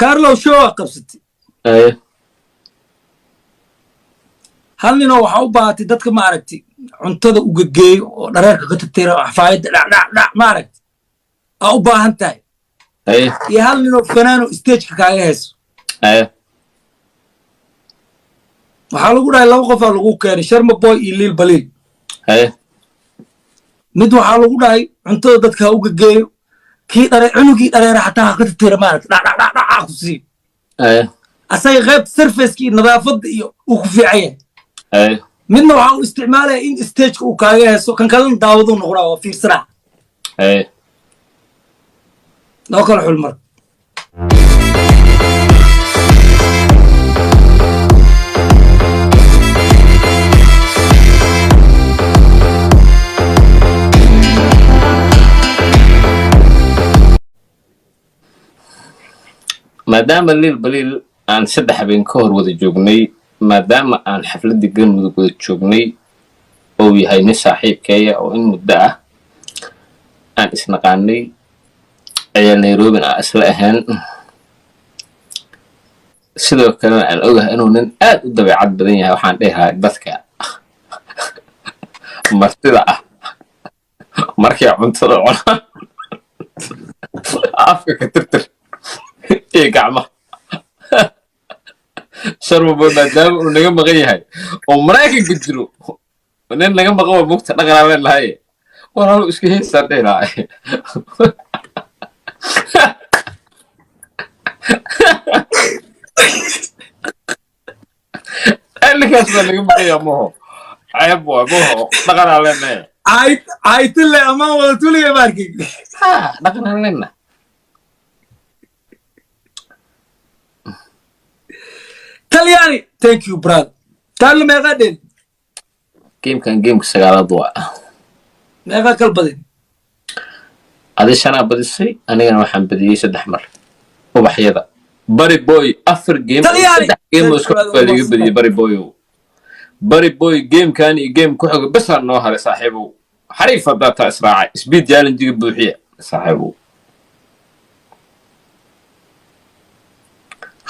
Carlow show aa qabsatay. Aye. Hal ninoo waxaa u baahatay dadka, ma aragti, cuntada uga geeyo oo dhareerka ka tirtira, xafaayadda dhac dhac dhac, ma aragti, aa u baahan tahay. Aye. Iyo hal ninoo fanaano stageka kaaga heeso. Aye. Waxaa lagu dhahay laba qofaa lagu keenay, Sharma Boy iyo Liil Baliil. Aye. Mid waxaa lagu dhahay cuntada dadka ha uga geeyo, kii dhare cunugii dhareera xataa ha ka tirtira, maaragta, dhac dhac dhac dhac ha ku siiyo. Aye. Asaga qaybta surfaceka iyo nadaafadda iyo uu ku fiican yahay. Aye. Midna waxaa uu isticmaalaya in stageka uu kaaga heeso, kan kalena daawaduu noqonaa, waa fiirsanaa. Aye. Noo kala xul marka. Maadaama Liil Baliil aan 3 habeen ka hor wada joognay, maadaama aan xafladdii Galmudug wada joognay, oo yahay nin saaxiibkeeya oo in muddo ah aan isnaqaanay, ayaa Nairobin aan isla ahayn, sidoo kalena aan ogahay inuu nin aad u dabeecad badan yahay, waxaan dhehahay dadka martida ah markay cuntada cunaan afka ka tirtir iyo gacmaha. Sharma Boy maadaama uu naga maqan yahay oo Maraykanka jiro, nin naga maqan waa mugta dhaqanaa leenahay, walaalo iska heesaan dhehi lahay. Ninkaas baa naga maqan yaha, maho ceeb waa, maho dhaqanaa leenahay. Caytile amaan wada tuliga maarkay. Ha, dhaqanaa leenahay. Talyaani, thank you brother. Taallo meeqaa dheel? Gamekan gameka sagaalaad waa. Meeqaa kal badin? Adi shanaa badisay, anigana waxaan badiyey 3 mar. Ubaxyada Bari Boy 4 game, Talyaani! 3 game oo isku Thank you, baa liiga brother. badiyey. Bari Boyow, Bari Boy, gamekan iyo game ku xiga besaa noo haray, saaxiibow. Xariif haddaa taa israacay, speed challenge-ga buuxiya, saaxiibow.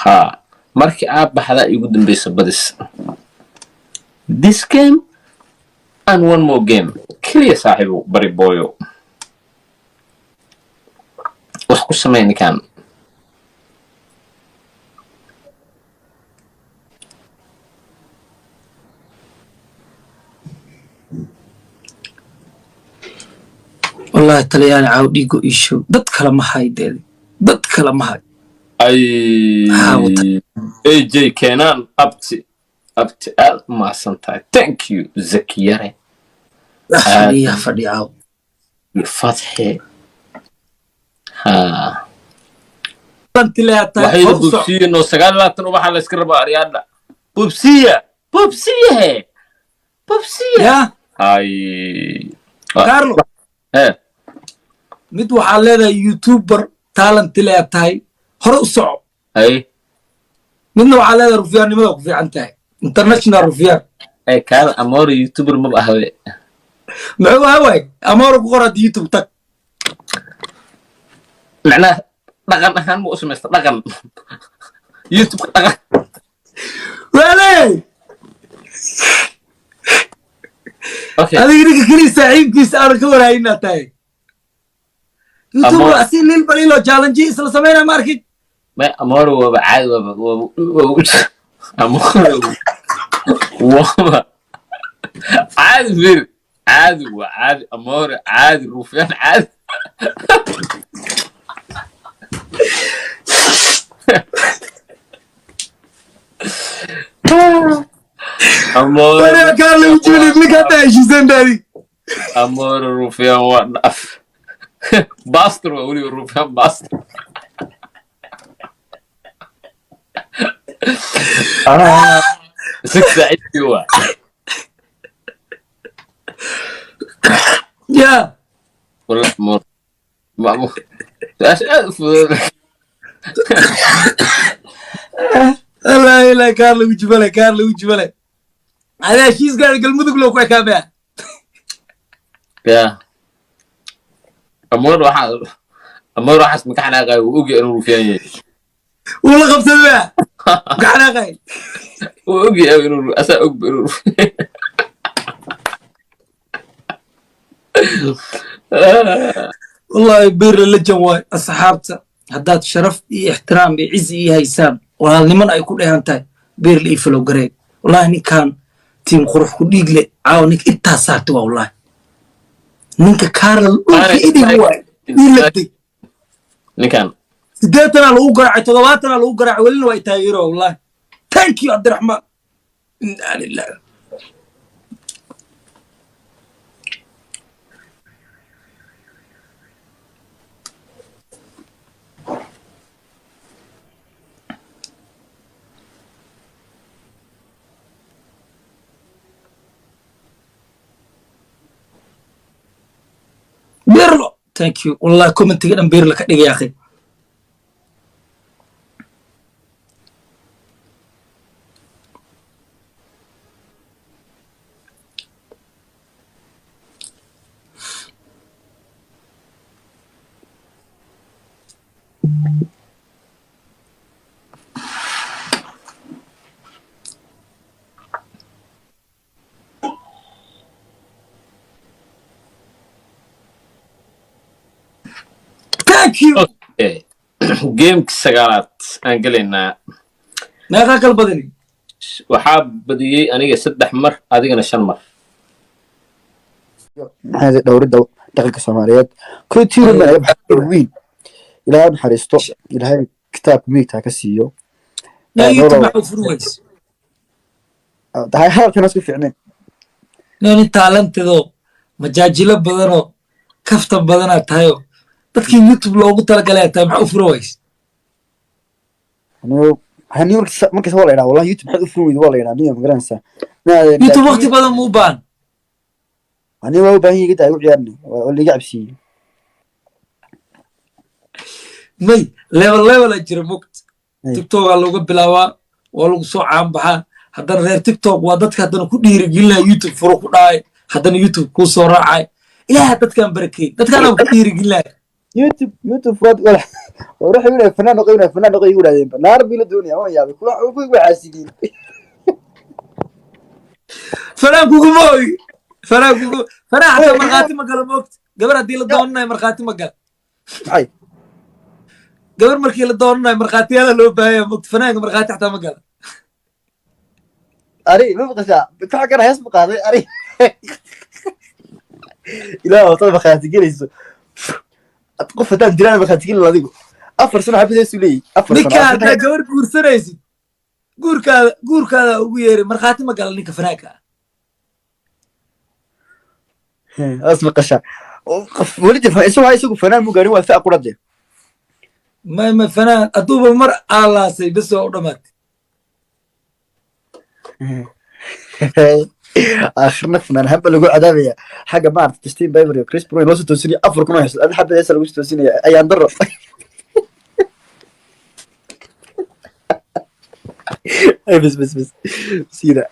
Ha, markii aad baxdaa igu dambeysa badis. This game and one more game keliya, saaxiibow. Bari Boyo, wax ku samey ninkan. Wallahi Talyaani caaw dhiigo ii show, dad kale ma hay deede, dad kale ma hay. Ay. Ah, wata. AJ Kenan, abti, abti, aad u mahadsan tahay, thank you. Zakiyare. Fadhiya fadhi caaw. Iyo Fatxe ha. Lantileetaa. Waxayna bubsiyin oo 29 ubaxa la iska rabaa. Aryaadha, bubsiya, bubsiya, he, bubsiya. Ya. Ay. Carlo. He. Mid waxaa leedahay youtuber talent lee tahay, hore u soco. Ay. Midna waxaa leedahay rufiyaannimada ku fiican tahay, international rufiyaan. Ay, kaal, Amore youtuber maba ahwe. Muxuu ahaa waay? Amore ku qor hadda YouTube tag. Macnaha dhaqan ahaan ma u samaysta dhaqan YouTube dhaqan. Waa leeyahay. Okay. Adiga ninka keliya saaxiibkiisa aanan ka warhaynaa tahay YouTube. Amore. Asi Lil Balilo challenge isla sameynaa, ma arkin. Ma Amore waaba caadi, waaba Amore waaba caadi, fir caadi, waa caadi Amore, caadi rufyaan caadi. Amore. Wariga kaa lagu jibinay ninka hadda heshiisan daadi. Amore rufyaan waa dhaaf, bastor waa weliba rufyaan bastor. Six saaxiibkii waa. Ya. Wallah Amore su-aasha aad u fudud. Allah ilaa kaar lagu jibale, kaar lagu jibale. Adaa heshiiskaada Galmudug loo ku ekaamaya. Ya, Amore waxaa, Amore waxaas maka xanaaqayo, wuu ogyahay inuu rufyaan yahay. Wuu la qabsaday baa gaxnaaqay. Wuu og yahay inuu asaa ogba inuu. Wallahi Birla lejan waay. Asxaabta, haddaad sharaf iyo ixtiraam iyo cizi ii haysaan, walaalniman ay ku dheehan tahay, Birla ii follow garee. Wallahi ninkan team qurux ku dhiig le caawa ninka intaas saartay waa, wallahi ninka Kaarla dhulka idhig waay ii lagday. Ninkan. 80-aa lagu garaacay, 70-aa lagu garaacay, welina waa i taageero. Wallahi thank you, Cabdiraxmaan. Inaa lillahi. Birlo, thank you. Wallahi commentiga dhan Birlo ka dhigay, akhi. Thank you. Okay. Gameka sagaalaad aan gelaynaa. Meeqaa kala badani? Waxaa badiyey aniga saddex mar, adigana shan mar. Maxaa dhowridda dhaqanka Soomaaliyeed kultiirin baa naga baxay weyn. Ilaahay naxariisto, Ilaahay kitaabka midigta ha ka siiyo. Naa YouTube maxaa u furi weyse? Tahay hadalkan isku fiicnayn. Nin taalantidoo majaajilo badanoo kaftan badanaa tahayoo dadkii YouTube loogu talagalay tahay, maxaa u furi weyse? Anigu hani markas waa la idhaha, wallahi YouTube maxaad u furi weyda waa la idhaha, niyo ma garanaysaa? YouTube waqti badan muu baahan. Aniga waa u baahan yahay, igu ciyaarni waa liiga cabsiiyey. May level level a jira mogt. TikTokaa looga bilaabaa, waa lagu soo caanbaxaa, haddana reer TikTok waa dadka haddana ku dhiirigelinaya YouTube furo ku dhahay, haddana YouTube kuu soo raacay. Ilaaha dadkaan barakeey, dadkaana ku dhiirigelinaya. YouTube furaad wala war waxay yidhahdeen fanaan noqo, inaa fanaan noqo igu yidhahdeen, naar bii la doonaya. Waan yaabay kula kuwa xaasidiin. Fanaan kuguma ogi, fanaan kugu fanaan xataa markhaati ma galo moogta. Gabar haddii la doonanayo markhaati ma gala. Maxay? Gabar markii la doonanayo markhaatiyaala loo baahanya moogta, fanaanka markhaati xataa ma gala. Ari ma maqashaa kaxa kana hees ma qaaday ari ilaah hootada markhaati gelayso qof haddaan dilaan markhaati gelin adigu 4 sano xabid heesu leeyahy 4 sano. Ninka haddaa gabar guursanaysid, guurkaada ugu yeeray, markhaati ma gala ninka fanaanka ah. As maqashaa qof weli isagu fanaan mu gaarin, waa fa qurade. Ma fanaan hadduuba mar aalaasay bes waa u dhamaatay. Aakhirna fanaan ahaan baa lagu cadaabaya xagga maarata Justin Bieber iyo Chris Brown loo soo toosinaya 4000 oo heesood, adi xabad heesa lagu soo toosinaya ayaan daro. Ay bes bes bes sida.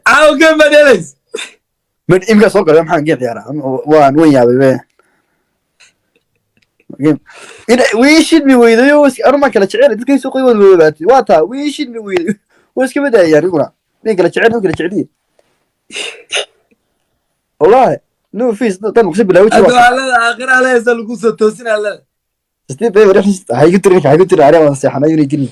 Caawa game baad helays. Man imika soo galay maxaan game ciyaaraa? Waan wan yaabay be game ina wiishid mi weydayo anu maan kala jecel dadkay soo qoy wad weydaatay waa taa wiishid mi weydayo waa iska badayay aniguna nin kala jecel nin kala jeceliye wallahi no face dan muqsi bilaaway. Adoo alada aakhira alahaysa lagu soo toosin alada. Steve Bieber hay ku tirin, hay ku tirin ariga waan seexanay inay jirin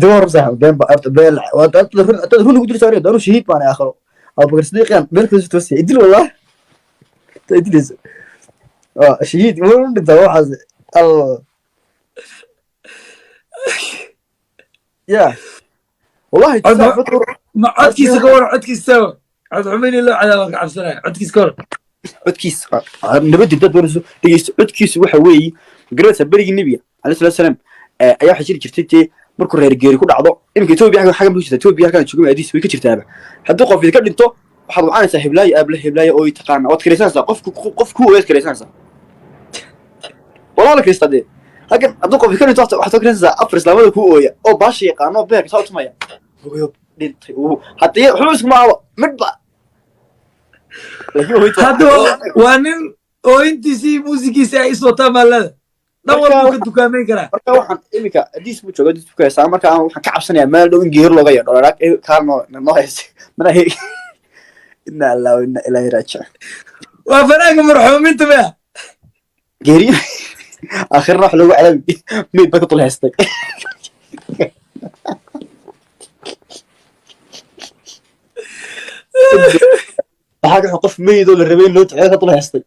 dawa hor sax been ba arta been waa dad run dad run ugu jirta ariga danu shahiid baan aakhiro Abubakar Sidiiq meel kale soo toosiyay idil wallah ta idilayso waa shahiid wuu dhintaa waxaas al ya wallahi. Ma codkiisa ka waran? Codkiisa cod xumayn loo cadaaba ka cabsanaya. Codkiisa ka waran? Codkiisa nabadda dad doonayso dhegeysto. Codkiisu waxa weeye magaranaysaa berigii Nebiga alayhi salatu wasalaam ayaa waxaa jiri jirtay dee markuu reer geeri ku dhacdo. Iminka Etoobiya xaggan ku jirta, Etoobiya halkan joogay Addis way ka jirtaaba. Haddii qof idinka dhinto waxaad wacanaysaa heblaayo aable heblaayo oo taqaana waad kiraysanaysaa qof qof ku oyaad kiraysanaysaa walaa la kiraysta dee halkan hadduu qof idinka dhinto waxaad soo kiraysanaysaa afar islaamada kuu ooya oo baasha yaqaano beerka saa u tumaya hooyo dhintay haddii waxba iskuma abo midba. Laakiin oohinta Hadda waa nin ooyintiisii muusigiisi ay is wataan maalada dhan Marka walbuu ka dukaameyn karaa. Marka waxaan iminka Adiis buu jooga, Adiis buu ka heestaa. Marka waxaan ka cabsanayaa meel dhow in geeri looga yeedho, laa kaa noo noo heesay mana he. Inna allah wa inna ilaahi raajicuun. Waa fanaanka marxuumiinta maya. Geeri aakhirna wax loogu cadaabi meyd ba ka dul heestay. Waxaa ka xun qof meydoo la rabay in loo duceeyo ka dul heestay.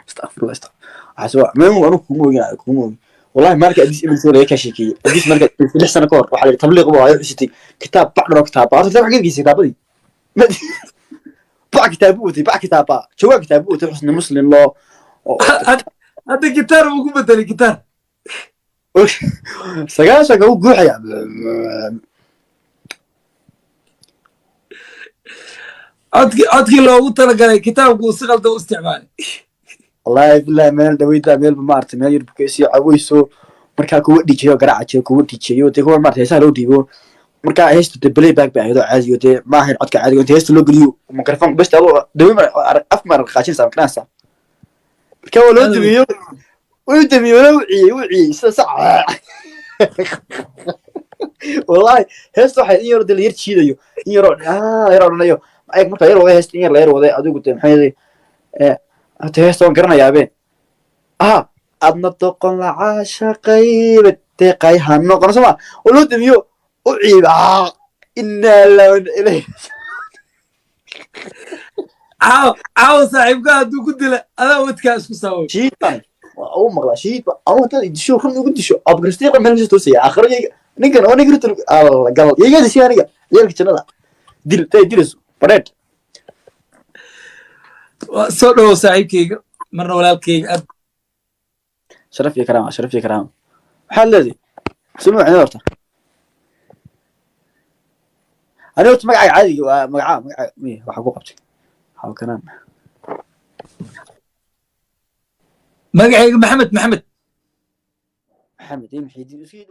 Astaqfirullah, astaqfir. Waxaas waa meel anigu kuma ogin, kuma ogin wallahi. Marka Adiis imin soo laga kaa sheekeeyey Adiis marka 6 sano ka hor waxaa la yidhi tabliiq buu ahaa, xusitay kitaab bac dhan oo kitaab horta kitaab xageed geysay, kitaabadii bac kitaab buu watay, bac kitaaba jawaab kitaab buu watay, xusni muslim loo Hadda gitaar buu ku bedelay, gitaar. 90-ka u guuxaya. Codkii loogu talagalay kitaabku uu si qaldan u isticmaalay. Wallahi billahi, meel dhaweyda meelba maaragtay meel yar bukeysiyo caweyso, markaa kuwa dhijiyo garaaca jiro, kuwa dhijiyo dee kuwa maaragtay heesaha loo dhiibo. Markaa heesta dee playback bay ahayd oo caadi oo dee ma ahayn codka caadiga inta heesta loo geliyo microphone bes adoo dawe af maar qaajinaysaa makaranaysaa. Marka waa loo damiyo, wuu damiyo, wala wiciyey, wiciyey sida sac. Wallahi heesta waxay in yaroo dee la yar jiidayo, in yaroo yar odhanayo ayag. Marka yar waday heesta, in yar la yar waday adigu dee maxay yahay hata heesta waan garanayaabe adna doqon la caashaqayba deeqay ha noqon soma oo loo damiyo u ciiba inaa lillahi wa inna ilayhi. Caaw caaw saaxiibka hadduu ku dila adaa wadkaa isku sababay. Shiid baan waa u maqlaa, shiid ba anu haddaad disho, run igu disho, Abubakar meel kasoo toosaya aakhiro yayga ninkan oo ninka runta alla gal yayga dishay aniga ciyaalka jannada dil tay dilayso bareed. Waa soo dhowow saaxiibkayga, marna walaalkayga aad. Sharaf iyo karaama, sharaf iyo karaama. Maxaad leedahay suma macnaa horta ani horta magacaaga caadiga waa magaca miya waxaa ku qabtay waxaa kanaan. Magacayga Maxamed, Maxamed. Maxamed iyo Maxidiin.